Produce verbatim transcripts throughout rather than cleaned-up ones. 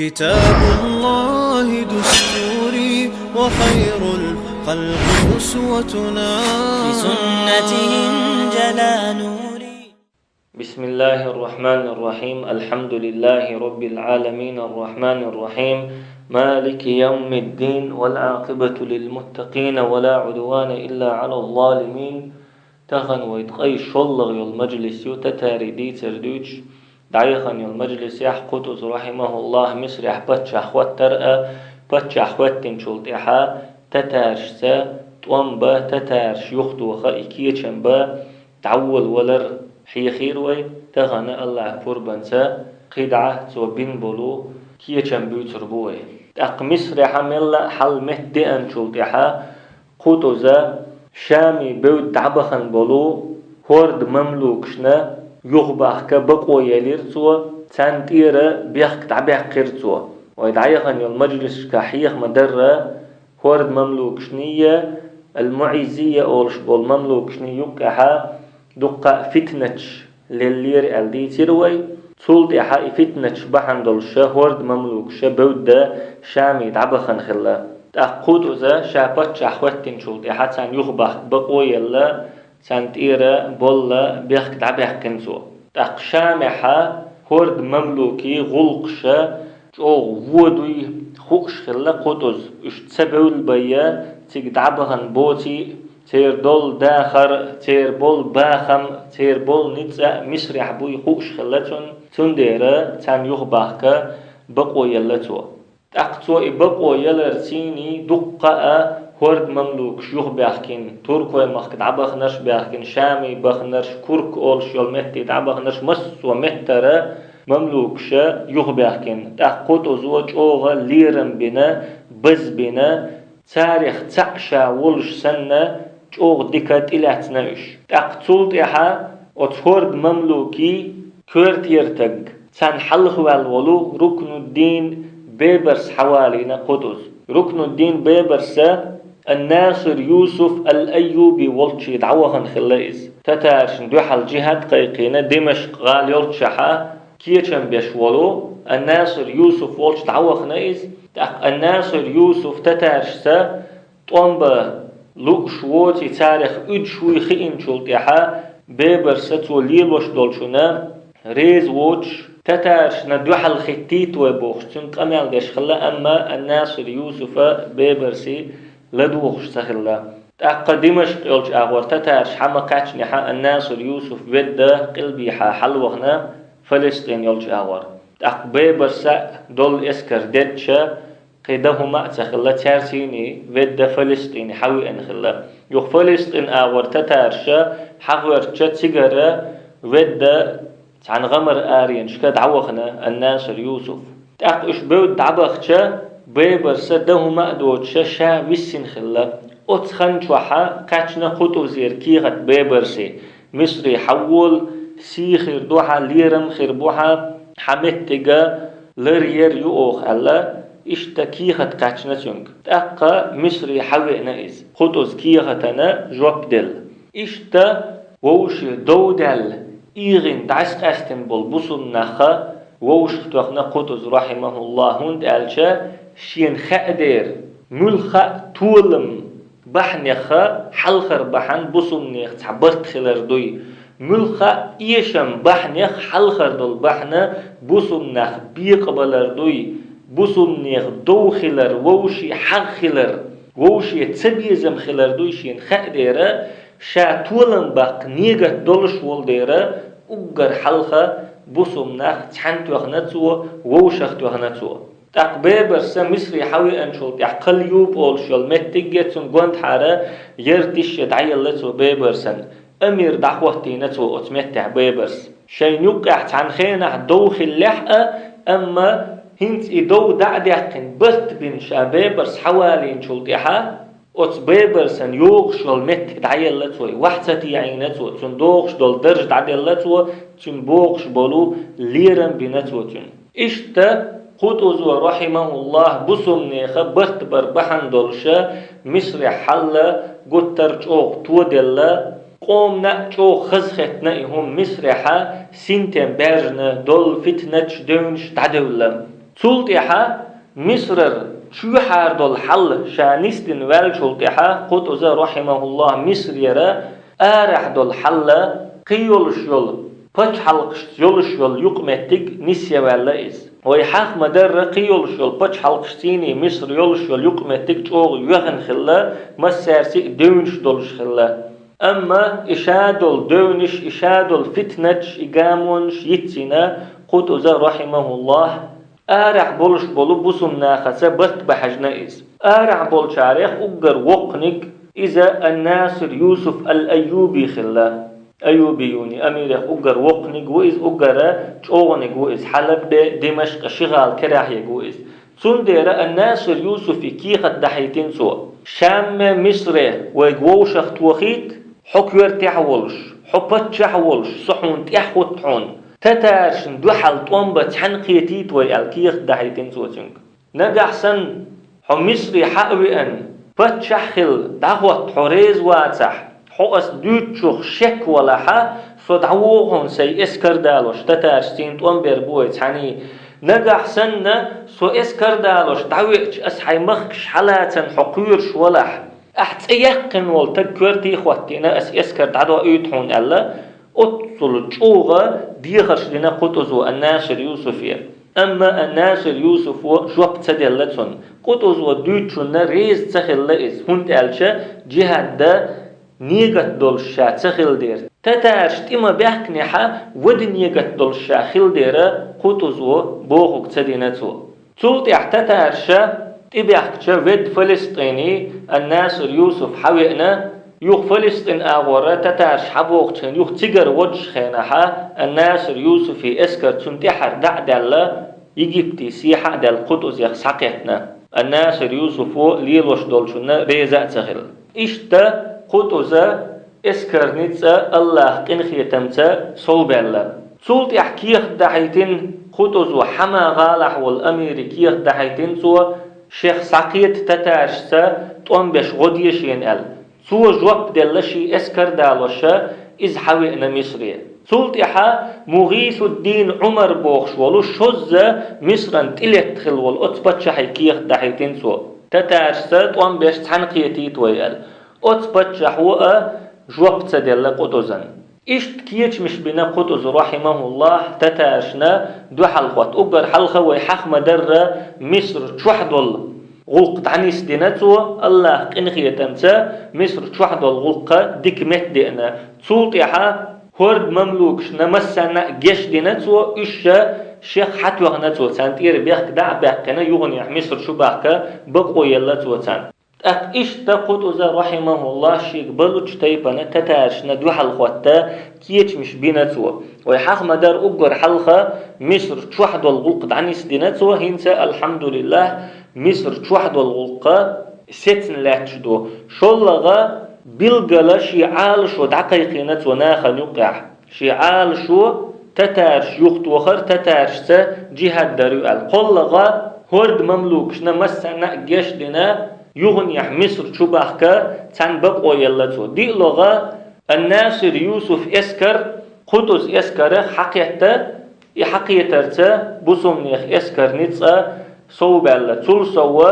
كتاب الله دستوري وخير الخلق أسوتنا. بسنته انجلى نوري. بسم الله الرحمن الرحيم. الحمد لله رب العالمين الرحمن الرحيم مالك يوم الدين والعاقبة للمتقين ولا عدوان إلا على الظالمين. Тахан вай ткъе шоллагӀа йола мажлис ю татарий дийцар дуьйцуш, дӀаяхана йола мажлисехь Къутуз рахьимахуллахӀ Мисрехь паччахь хӀоттар а, паччахь хӀоттинчул тӀаьхьа татарашца тӀом бан, татараш юхатоха и кечам бан дӀаволавалар хьехийра вай, тахан АллахӀа пурбанца кхидӀа цо бина болу кечам буьйцур бу вай. ТӀаккха Мисрехь мелла а хьал меттадеанчул тӀаьхьа Къутуза Шаме бевдда дӀабахана болу хӀорда мамлукашна юхабахка бакъо елира цо, царна тӀера бехк дӀабаьккхира цо. Вай дӀаяхана йолу мажлисашкахь хьеха ма-дарра, хӀорда мамлукашний, ал-МуӀиззия олуш болу мамлукашний юккъехьа дуккха а фитнаташ леллера аьлла дийцира вай. Цул тӀаьхьа и фитнаташ бахьана долуш хӀорда мамлукаша бевдда Шаме дӀабахана хилла. ТӀаккха Къутуза ша паччахь хӀоьттинчул тӀаьхьа царна юхабахка бакъо елла, царна тӀера болла бехк дӀабаьккхина цо. ТӀаккха Шамехьа хӀорда мамлукийн гӀуллакхаша чӀогӀа вон дуй хууш хилла Къутуз. Уьш ца бевлла байя, цига дӀабахана боций, церан долу дахар, церан болу бахам, церан болу ницкъ а Мисрехь буй хууш хилла цунна, цундела царна юхабахка бакъо елла цо. ТӀаккха цо и бакъо яларций дуккха а хӀорда мамлукаш юхабаьхкина, Туркойн махка дӀабаханарш а баьхкина, Шаме баханарш, Курк олуш йолу метте дӀабаханарш, массо а меттара мамлукаша юхабаьхкина. ТӀаккха Къутузо чӀогӀа лерам бина, базбина, царех цхьаъ ша волуш санна, чӀогӀа дика тӀелаьцна уьш. ТӀаккха цул тӀаьхьа оцу хӀорда мамлукийн коьртера стаг, царна хьалхаваьлла волу Рукнуддин Бебарс хьавалийна Къутуз. Рукнуддин Бебарса Ан-Насир Юсуф ал-Айюби волчу дӀавахана хилла иза. Татарашна дуьхьал жихӀад кхайкхийна Димашкъ гӀала йолччохьа кечам беш волу Ан-Насир Юсуф волчу дӀавахана иза. ТӀаккха Ан-Насир Юсуф татарашца тӀом бан лууш воций, царех уьдуш вуй хиъначул тӀаьхьа, Бебарса цо лелош долчунна реза воцуш, татарашна дуьхьал хӀиттийта вай бохуш, цуьнга къамел деш хилла, амма Ан-Насир Юсуфа Бебарсе ладугӀуш ца хилла. ТӀаккха Димашкъ йолчу агӀор татараш хьа ма кхаьчнехьа, Ан-Насир Юсуф ведда къилбехьа хьалавахана Фалестин йолчу агӀор. ТӀаккха Бебарса долу эскар детташ, кхин дан хӀума а ца хилла, цаьрцийний ведда Фалестине хьавеана хилла. Юха Фалестин агӀор татараша хьагӀоьртича, цигара ведда цхьана гӀамар-аренашка дӀавахана Ан-Насир Юсуф. ТӀаккха уьш бевдда дӀабахча, Бебарса дан хӀума а доцуша ша виссина хилла. Оцу хан чохьа кхаьчна Къутузера кехат Бебарсе: Мисри хьавола, сий хир ду хьан, лерам хир бу хьан, хьан меттига ларъяр ю оха аьлла, иштта кехат кхаьчна цуьнга. ТӀаккха Мисри хьавеана иза, Къутуз кехатана жоп делла. Иштта вовше дов даьлла, ийгӀина дӀасакъаьстина болу бусулба нахха вовшах тоьхна Къутуз, рахьимахуллахӀ, хӀунда аьлча шена хаьа дера, муьлхха а толам бахьанеха хьалхара бахьана бусулба нехан цхьа барт хилар дуй. Муьлхха а эшам бахьанех хьалхара долу бахьана бусулба нах бекъабалар дуй, бусулба нехан дов хилар, вовше хьагӀ хилар, вовше цабезам хилар дуй шена хаьа дера, ша толам баккха негат долуш волу дера, уггар хьалха бусулба нах цхьаьна тоьхна цо, вовшах тоьхна цо. ТӀаккха Бебарса Мисри хьавеанчул тӀаьхьа Кхал-Юб олуш йолу меттигге цунна гондахьара яртиш а дӀаелла цо Бебарсан. Амир дӀахӀоттийна цо оцу меттехь Бебарс. Шайна юккъехь цхьана хенахь дов хиллехь а, амма хӀинца и дов дӀа а даьккхина, барт бина ша Бебарс хьавалийначул тӀаьхьа, оцу Бебарсан йогӀуш йолу меттиг дӀаелла цо, ваьхьа ца тиъийна цо, цунна догӀуш долу дарж дӀаделла цо, цуьнан богӀуш болу лерам бина цо цуьнан. Иштта Къутузо, рахьимахуллахӀ, бусулба нехан барт бар бахьана долуша Мисрехь хьал гуттар а чӀогӀа тоделла, къомана а чӀогӀа хазахетна и хӀума Мисрехьа синтем баьржина долу фитнаташ, девнаш дӀадевлла. Цул тӀаьхьа Мисрара чоьхьара долу хьал ша нисдина ваьллачул тӀаьхьа Къутуза, рахьимахуллахь, Мисрера арахь долу хьал кхин йолуш йолу пачхьалкхашца йолуш йолу юкъаметтиг нисъян ваьлла иза. Вай хьаха ма-дарра, кхин йолуш йолу пачхьалкхашций Мисра йолуш йолу юкъаметтиг чӀогӀа йоьхна хилла, массаьрца а девнаш долуш хилла. Амма и ша долу девнаш, и ша долу фитнаташ, и гамонаш йицйина Къутуза, рахьимахуллахь, арахь болуш болу бусулба нахаца барт бан хьаьжна иза. Арахь болчарех уггар воккханиг иза Ан-Насир Юсуф ал-Айюби хилла. Айюбиюний амирех уггар воккханиг ву иза, уггара чӀогӀаниг ву иза. Хьалабе, Димашкъе ши гӀала карахь ерг ву иза. Цундела Ан-Насир Юсуфе кехат дахьийтина цо: «Шаме, Мисре вайга вовшахтохийта, хьо коьртехь а волуш, хьо паччахь а волуш, со хьуна тӀаьхьахӀутту хьуна. Татарашна дуьхьал тӀом бан цхьаьна кхетийта вай», — аьлла, кехат дахьийтина цо цуьнга. «Нагахь санна хьо Мисре хьа а веана, паччахь а хилла, дӀахӀотта хьо реза вацахь, хьо ас дуьйцучух шек валахь, со дӀавогӀу хьуна сайн эскар далош, татарашций тӀом бер бу вай цхьаьний. Нагахь санна со эскар далош дӀавеача, ас хьайн махкаш хьалацарна хьо кхоьруш валахь, ахь цӀе яьккхина волу таг коьртехь хӀоттийна, ас эскар дӀадоуьйту хьуна», — аьлла, оццул чӀогӀа дехарш дина Къутузо Ан-Насир Юсуфе. Амма Ан-Насир Юсуфо жоп ца делла цунна. Къутузо дуьйцучунна реза ца хилла иза, хӀунда аьлча джихӀад дан нигат долуш ша ца хилла дера. Татараш тӀе ма баьхкинехь, вада нигат долуш ша хилла дера, Къутузо бохург ца дина цо. Цул тӀаьхьа татараша тӀебаьхкича, ведда Фалестине Ан-Насир Юсуф хьавеана, юха Фалестин агӀора татараш хьабогӀучу хенахь, юха цигара водучу хенахь, Ан-Насир Юсуфе эскар цунна тӀаьхьара дӀа а даьлла, Египте сехьа а даьлла, Къутузех схьакхетна. Ан-Насир Юсуфо лелош долчунна реза а ца хилла. Иштта Къутуза эскаран цӀа АллахӀан къинхетамца совбаьлла. Цул тӀаьхьа кехат дахьийтина Къутузо, Хьама гӀалахь волу амире кехат дахьийтина цо, шех схьакхета татарашца тӀом беш гӀо де шена аьлла. Цо жоп делла шен эскар далош, иза хьавеана Мисре. Цул тӀаьхьа МугӀисуддин Ӏумар бохуш волу шозза Мисран тӀелетта хилла волу оцу паччахье кехат дахьийтина цо, татарашца тӀом беш цхьаьна кхетийта вай аьлла. Оцу паччахьо а жоп ца делла Къутузан. Иштта кечамаш бина Къутуза, рахьимахуллахь, татарашна дуьхьал хӀотта. Уггар хьалха вай хьаха ма-дарра, Мисра чохь долу гӀуллакх дӀанисдина цо, АллахӀан къинхетамца Мисра чохь долу гӀуллакх дика меттадеана. Цул тӀаьхьа хӀорда мамлукашна массарна а гечдина цо, уьш шех хьатоьхна цо, царна тӀера бехк дӀа а баьккхина, юханехьа Мисра чу бахка бакъо елла цо царна. ТӀаккха иштта Къутуза, рахьимахуллахь, шега балучу тайпана татарашна дуьхьал хӀотта кечамаш бина цо. Вай хьаха ма-дарра, уггар хьалха Мисра чохь долу гӀуллакх дӀанисдина цо, хӀинца, алхьамдулиллахь, Мисра чохь долу гӀуллакх сецна лаьтташ ду. ШоллагӀа, билггала шен Ӏалашо дӀакхайкхийна цо нахана юккъехь. Шен Ӏалашо татараш юхатохар, татарашца джихӀад дар ю аьлла. КхоаллагӀа, хӀорда мамлукашна массарна а гечдина, юханехьа Мисра чу бахка царна бакъо елла цо. ДиълагӀа, Ан-Насир Юсуф эскар Къутуза эскарах хьакхетта, и хьакхетарца бусулбанех эскаран цӀа совбаьлла. Цул сов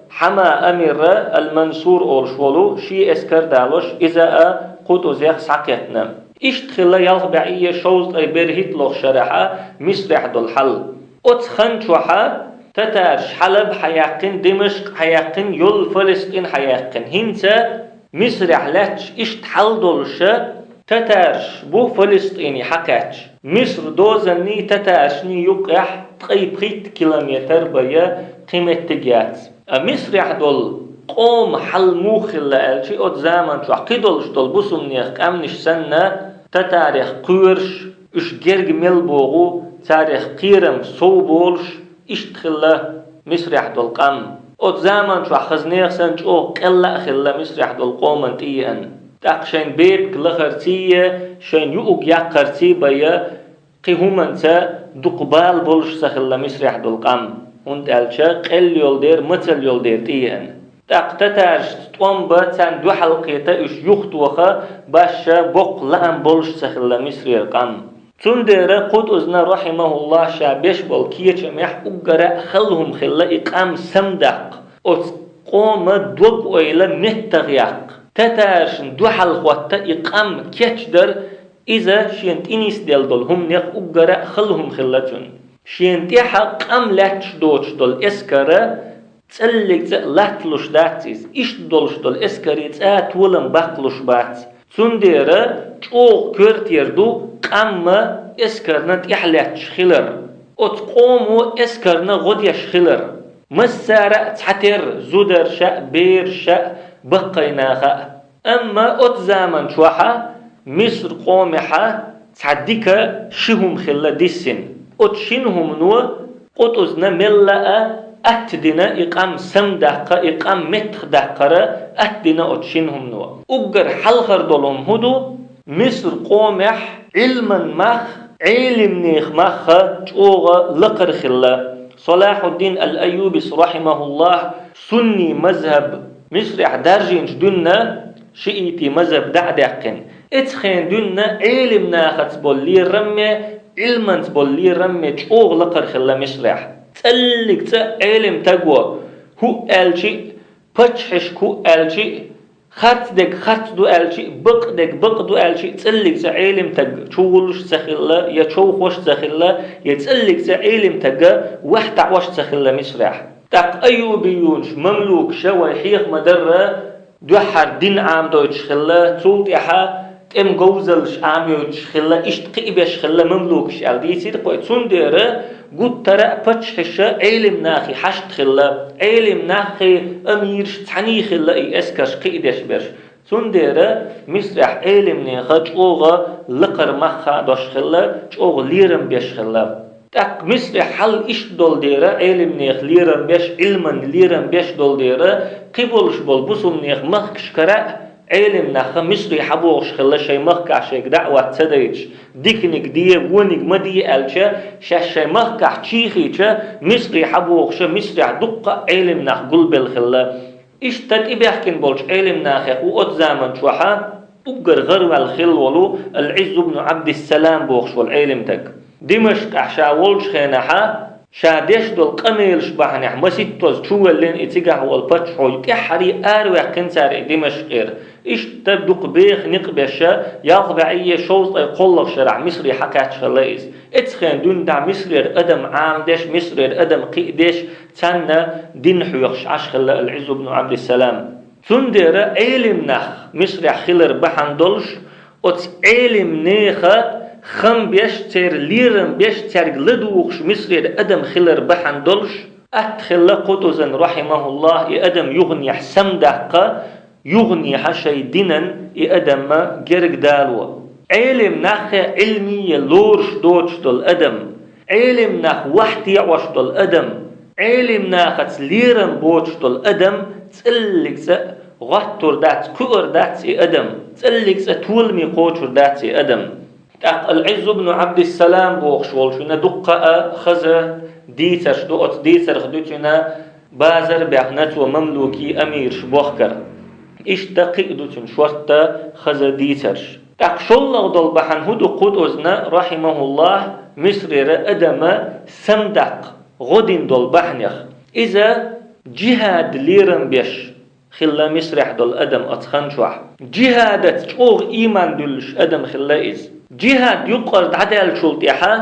Хьама амир ал-Мансур олуш волу шен эскар далош, иза а Къутузех схьакхетна. Иштта хилла ялх бӀе шовзткъе берхӀитталгӀа шарахь Мисрехь долу хьал. Оцу хан чохь татараш Хьалаб хьаяьккхина, Димашкъ хьаяьккхина, йолу Фалестин хьаяьккхина. ХӀинца Мисрехь лаьтташ иштта хьал долуш, татараш бу Фалестине хьакхаьчча. Мисра дозанний татарашний юккъехь ткъе пхийтта километр бен кхин меттиг яц. Ткъа Мисрехь долу къоман хьал муха хилла аьлча, оцу заман чохь кхидолуш долу бусулбанех къаьмнаш санна, татарех кхоьруш, уьш герга мел богӀу, царех кхерам совболуш, иштта хилла Мисрехь долу къам. Оцу заман чохь хаза нехан санна чӀогӀа къелла а хилла Мисрехь долу къоман тӀееана. ТӀаккха шайн бепиг лахарций, шайн юург яккхарций бен, кхин хӀуманца дукха бала болуш ца хилла Мисрехь долу къам, хӀунда аьлча къелла йолу дера, мацалла йолу дера тӀееана. ТӀаккха татарашца тӀом бан, царна дуьхьал кхета, уьш юхатоха башха боккха лаам болуш ца хилла Мисрера къам. Цундела Къутузна, рахьимахуллахӀ, ша беш болу кечамехь уггара а хала хӀума хилла и къам самадаккха, оцу къоман дог-ойла меттах яккха, татаршна дуьхьал хӀотта и къам кечдар, иза шена тӀе нисделла долу хӀуманех уггара а хала хӀума хилла цуьнан. Шена тӀехь къам лаьтташ доцуш долу эскар цӀаллиг цӀа латталуш дац иза, иштта долуш долу эскаре цӀа толам баккхалуш бац. Цундела чӀогӀа коьртера ду къам эскарна тӀехь лаьтташ хилар, оцу къомо эскарна гӀо деш хилар. Массара а цхьатерра, зударша а, бераша а, баккхий наха а. Амма оцу заман чохь Миср къомехь цхьа дика ши хӀума хилла диссина. Оцу шина хӀумано Къутузна мелла а атта дина и къам самадаккха, и къам меттах даккхара атта дина оцу шина хӀумано. Уггар хьалхара долу хӀума хӀун ду? Миср къомехь Ӏилман мах, Ӏелимнех мах чӀогӀа лакхара хилла. Салахьуддин ал-Айюбис, рахьимахуллахӀ, сунни мазхӀаб Мисрехь даржийначу дуьнна шиитийн мазхӀаб дӀа а даьккхина. Оцу хенахь дуьнна Ӏелим нахаца болу лерамме, Ӏилманца болу лерамме чӀогӀа лакхара хилла Мисрехь. ЦӀаллиг цӀа Ӏелим таго хӀуъа аьлчи а, паччахьашка хӀуъа аьлчи а, харц дерг харц ду аьлчи а, бакъ дерг бакъ ду аьлчи а, цӀаллиг цӀа Ӏелим таг чувуллуш а ца хилла, я човхош а ца хилла, я цӀаллиг цӀа Ӏелим таг ваьхьа таӀош а ца хилла Мисрехь. ТӀаккха айюбиюнаш, мамлюкаша, вай хьеха ма-дарра, дуьххьара дин Ӏамадойтуш хилла, цул тӀаьхьа тӀеман говзаллаш Ӏамайойтуш хилла, иштта кхиабеш хилла мамлюкаш аьлла дийцира-кх вай. Цундела гуттара а паччахьаша Ӏелим нахе хьашт хилла, Ӏелим нахе амираш цхьаьний хилла и эскарш кхиадеш берш. Цундела Мисрехь Ӏелимнеха чӀогӀа лакхара мах хадош хилла, чӀогӀа лерам беш хилла. ТӀаккха Мисрехь хьал иштта долу дела, Ӏелимнех лерам беш, Ӏилман лерам беш долу дела, кхиболуш болу бусулбанех махкашкара а Ӏелим нах Мисре хьабогӀуш хилла, шайн махкахь шайга даӀват ца дайташ, диканиг де, вониг ма де аьлча, шаьш шайн махкахь чийхийча, Мисре хьабогӀуша, Мисрехь дуккха а Ӏелим нах гулбелла хилла. Иштта тӀебаьхкина болчу Ӏелим нахех ву оцу заман чохь уггар гӀараваьлла хилла волу Ал-Ӏизз ибн Ӏабдиссалам бохуш волу Ӏелим таг. Димашкъехь ша волчу хенахь, ша деш долу къамелаш бахьанехь масийттаза чувоьллина и цигахь волу паччахьо, тӀаьххьара араваьккхина цара и Димашкъера. Иштта дукха беха некъ беш, ялх бӀе шовзткъе кхоалгӀа шарахь Мисре хьакхаьчна хилла иза. Оцу хенахь дуьнен тӀехь Мисрера адам Ӏамадеш, Мисрера адам кхиадеш, цхьанна дин хьоьхуш Ӏаш хилла Ал-Ӏизз ибн Ӏабдиссалам. Цундела Ӏелим нах Мисрехь хилар бахьана долуш, оцу Ӏелим нехан хам беш, церан лерам беш, цаьрга ладугӀуш Мисрера адам хилар бахьана долуш, атта хилла Къутузан, рахьимахуллахӀ, и адам юханехь самадаккха, юханехьа шайн динан и адам герга дало. Ӏелим нахе Ӏилмие лоруш доцуш долу адам, Ӏелим нах ваьхьа теӀош долу адам, Ӏелим нахаца лерам боцуш долу адам цӀаллиг цӀа гӀоттур дац, кхуьур дац и адам, цӀаллиг цӀа толаме кхочур дац и адам. ТӀаккха Ал-Ӏизз ибн Ӏабдиссалам бохуш волчунна дуккха а хаза дийцарш ду, оцу дийцарх дуьйцина базар баьхна цо мамлюкийн амираш бохкар. Иштта кхин а ду цуьнан шортта хаза дийцарш. ТӀаккха шоллагӀа долу бахьана хӀун ду Къутузна, рахьимахуллахӀ, Мисрера адама самадаккха гӀо дина долу бахьанех? Иза жихӀад лерам беш хилла Мисрехь долу адам оцу хан чохь. ЖихӀадаца чӀогӀа ийман дуьллуш адам хилла иза. ЖихӀад юккъара дӀадаьллачул тӀаьхьа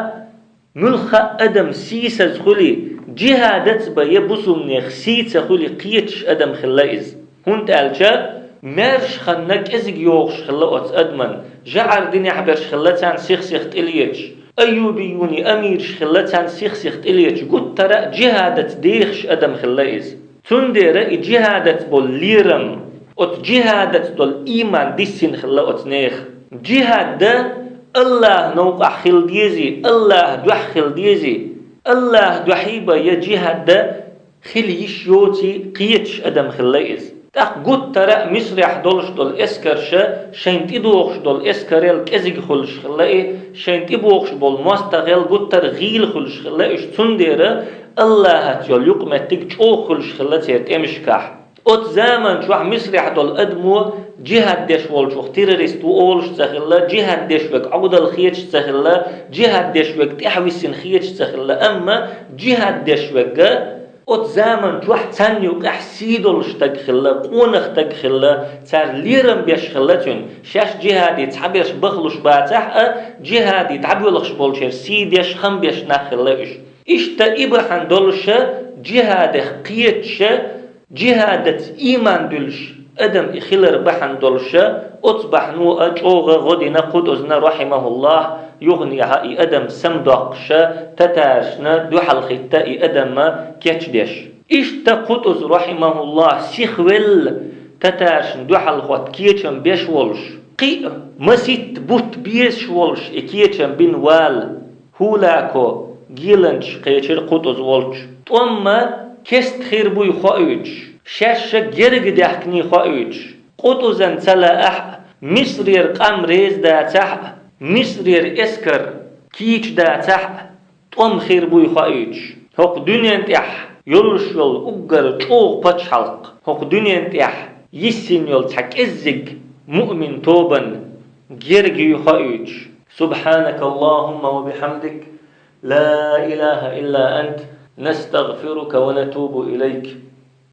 муьлхха а адам сийсаза хуьлий, жихӀадаца бен я бусулбанех сий ца хуьлий кхеташ адам хилла иза. ХӀунда аьлча маьрша ханна кӀезиг йогӀуш хилла оцу адаман, жӀар динехь берш хилла царна сих-сиха тӀелеташ, айюбиюний амираш хилла царна сих-сиха тӀелеташ, гуттара а жихӀадаца дехаш адам хилла иза. Цундела и жихӀадаца болу лерам, оцу жихӀадаца долу ийман диссина хилла оцу нехан. ЖихӀад АллахӀан новкъахь хила дезий, АллахӀан дуьхьа хила дезий, АллахӀан дуьхьа бен я жихӀад хила йиш йоций кхеташ адам хилла иза. ТӀаккха гуттара а Мисрехь долуш долу эскарша шайн тӀедогӀуш долу эскарел кӀезиг хуьлуш хилла и, шайн тӀебогӀуш болу мостагӀел гуттара гӀийла хуьлуш хилла уьш, цундела АллахӀаца йолу юкъаметтиг чӀогӀа хуьлуш хилла церан тӀемашкахь. Оцу заман чохь Мисрехь долу адамо джихад деш волчух террорист ву олуш а ца хилла, джихад деш верг Ӏовдал хеташ а ца хилла, джихад деш верг тӀаьхьависина хеташ а ца хилла, амма джихад деш верг оцу заман чохь царна юкъахь сий долуш стаг хилла, къонах стаг хилла, цара лерам беш хилла цуьнан, шаьш джихаде цхьаберш бахлуш бацахь а, джихаде дӀабоьлхуш болчеран сий деш, хам беш нах хилла уьш. Иштта и бахьана долуша, джихадех кхеташа, джихадаца ийман дуьллуш адам и хилар бахьана долуша, оцу бахьано а чӀогӀа гӀо дина Къутузна, рахьимахуллахь, юханехьа и адам самадоккхуша, татаршна дуьхьал хӀитта и адамма кечдеш. Иштта Къутуз, рахьимахуллахь, сихвелла татаршна дуьхьал хӀотта кечам беш волуш, кхин а маситта бутт безаш волуш и кечам бина вала. Хулако геланчаш кхечира Къутуз волчу. ТӀом ма кеста хир буй хоуьйтуш, шаьшша герга даьхкиний хоуьйтуш, Къутузан ца лаахь а, Мисрера къам реза дацахь а, Мисрера эскар кийча дацахь а, тӀом хир буй хоуьйтуш, хӀокху дуьнен тӀехь йолуш йолу уггар чӀогӀа пачхьалкх, хӀокху дуьнен тӀехь йиссина йолу цхьа кӀеззиг муъмин тобанна герга юй хоуьйтуш. سبحانك اللهم وبحمدك، لا إله إلا أنت، نستغفرك ونتوب إليك.